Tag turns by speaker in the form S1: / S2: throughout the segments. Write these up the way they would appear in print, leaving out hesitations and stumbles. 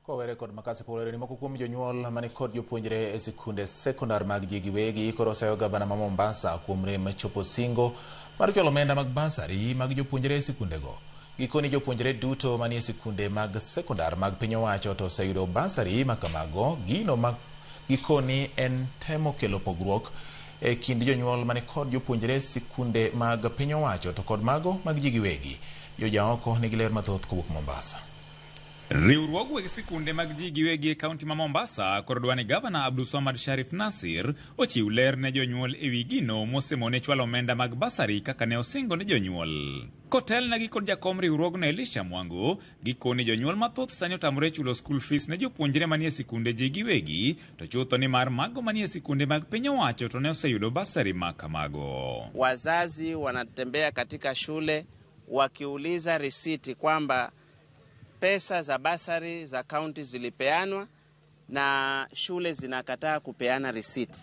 S1: Kowere kod Makasi Paul ni moko kuom jonyuol mani kod jopuonjre e sikunde sekondar mag ji giwegi koro oseyo gavana ma Mombasa kuom rem chopo singo mar chwalo omenda mag basari mag jopuonjre e sikundego. Gikoni jopuonjre duto manie sikunde mag sekondar mag piny owacho to oseyudo basari ma kamago, gino ma gikoni en temo kelo pogruok e kind jonyuol mani kod jopuonjre e sikunde mag piny owacho to kod mago mag ji giwegi. Jojaoko nigi ler mathoth kowuok Mombasa.
S2: Riwruog weg sikunde mag ji giwegi e kaunti ma Mombasa koro dwa ni gavana Abdulswamad Sharif Nasir ochiw ler ne jonyuol e wi gino mosemone chwalo omenda mag basari kaka ne osingo ne jonyuol. Kotelnegi kod jakom riwruogno Elisha Mwango, gikoni jonyuol mathoth sani otamore chulo school fees ne jopuonjre manie sikunde ji giwegi, to chutho ni mar mago manie sikunde mag piny owacho to ne oseyudo basari ma kamago.
S3: Wazazi wanatembea katika shule wakiuliza risiti kwamba pesa za basari za kaunti zilipeanwa na shule zinakataa kupeana risiti.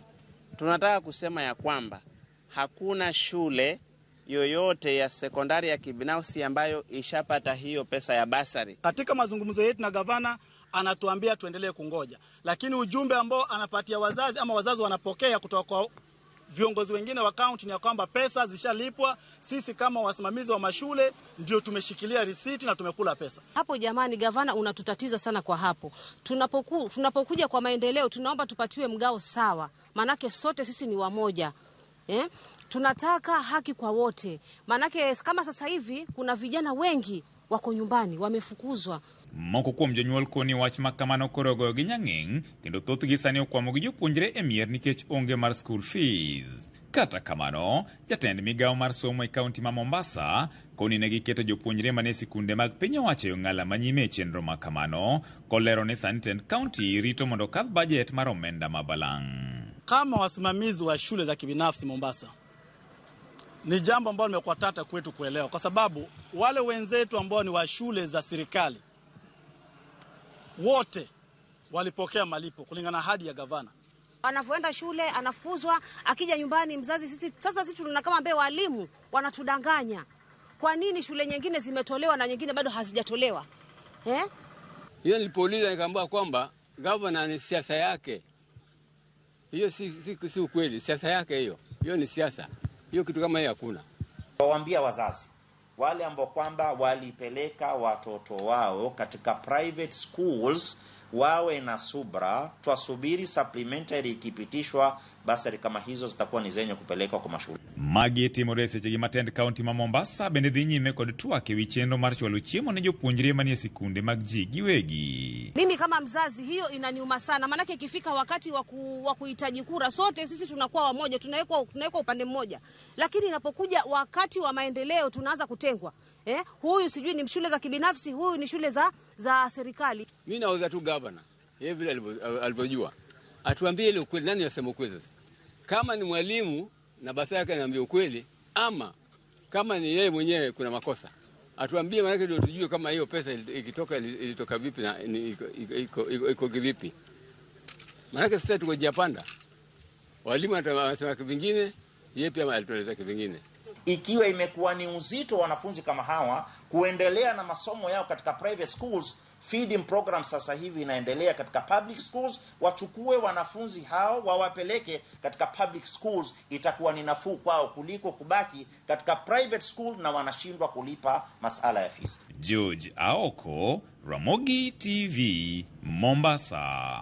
S3: Tunataka kusema ya kwamba hakuna shule yoyote ya sekondari ya kibinafsi ambayo ishapata hiyo pesa ya basari.
S4: Katika mazungumzo yetu na gavana anatuambia tuendelee kungoja, lakini ujumbe ambao anapatia wazazi ama wazazi wanapokea kutoka kwa viongozi wengine wa kaunti ni ya kwamba pesa zishalipwa. Sisi kama wasimamizi wa mashule ndio tumeshikilia risiti na tumekula pesa.
S5: Hapo jamani, gavana unatutatiza sana kwa hapo. Tunapokuja kwa maendeleo tunaomba tupatiwe mgao sawa, manake sote sisi ni wamoja. Tunataka haki kwa wote, manake kama sasa hivi kuna vijana wengi wako nyumbani wamefukuzwa.
S2: Moko kuom jonyuol koni wach ma kamano koro ogoyo gi nyang'eng' kendo thothgi sani okwamo gi jopuonjre e mier nikech onge mar school fees. Kata kamano, jatend migawo mar somo e kaunti ma Mombasa koni ne giketo jopuonjre manie sikunde mag piny owacho e ong'ala ma nyime e chenro ma kamano, kolero ni sani tend kaunti rito mondo okadh bajet mar omenda ma balang'.
S4: Kama wasimamizi wa shule za kibinafsi Mombasa, ni jambo ambalo limekuwa tata kwetu kuelewa, kwa sababu wale wenzetu ambao ni wa shule za serikali wote walipokea malipo kulingana na ahadi ya gavana.
S5: Anavyoenda shule anafukuzwa, akija nyumbani mzazi sisi, sasa sisi tunaona kama ambaye walimu wanatudanganya. Kwa nini shule nyingine zimetolewa na nyingine bado hazijatolewa?
S6: Hiyo nilipouliza nikaambiwa kwamba gavana ni siasa yake. Hiyo si ukweli, siasa yake hiyo. Hiyo ni siasa. Hiyo kitu kama hiyo hakuna.
S7: Waambia wazazi wale ambao kwamba walipeleka watoto wao katika private schools wawe na subra, twasubiri supplementary ikipitishwa, basari kama hizo zitakuwa ni zenye kupelekwa kwa mashule.
S2: Magi timore seche gi matend kaunti ma Mombasa bende dhi nyime kod twak ewi chenro mar chwalo chiemo ne jopuonjre manie sikunde mag ji giwegi.
S5: Mimi kama mzazi hiyo inaniuma sana, maanake ikifika wakati wa kuhitaji kura sote sisi tunakuwa wamoja, tunawekwa upande mmoja, lakini inapokuja wakati wa maendeleo tunaanza kutengwa. Huyu sijui ni shule za kibinafsi, huyu ni shule za serikali.
S6: Mimi nauza tu governor, yeye vile alivyojua. Atuambie ile ukweli, nani anasema ukweli sasa? Kama ni mwalimu na basi yake anaambia ukweli, ama kama ni yeye mwenyewe kuna makosa. Atuambie, maana ndio tujue kama hiyo pesa ikitoka ilitoka vipi na iko kivipi. Maana sasa tuko Japanda. Walimu wanasema kivingine, yeye pia alitueleza kivingine.
S7: Ikiwa imekuwa ni uzito wanafunzi kama hawa kuendelea na masomo yao katika private schools, feeding program sasa hivi inaendelea katika public schools. Wachukue wanafunzi hao wawapeleke katika public schools, itakuwa ni nafuu kwao kuliko kubaki katika private school na wanashindwa kulipa masala ya fees.
S2: George Aoko, Ramogi TV, Mombasa.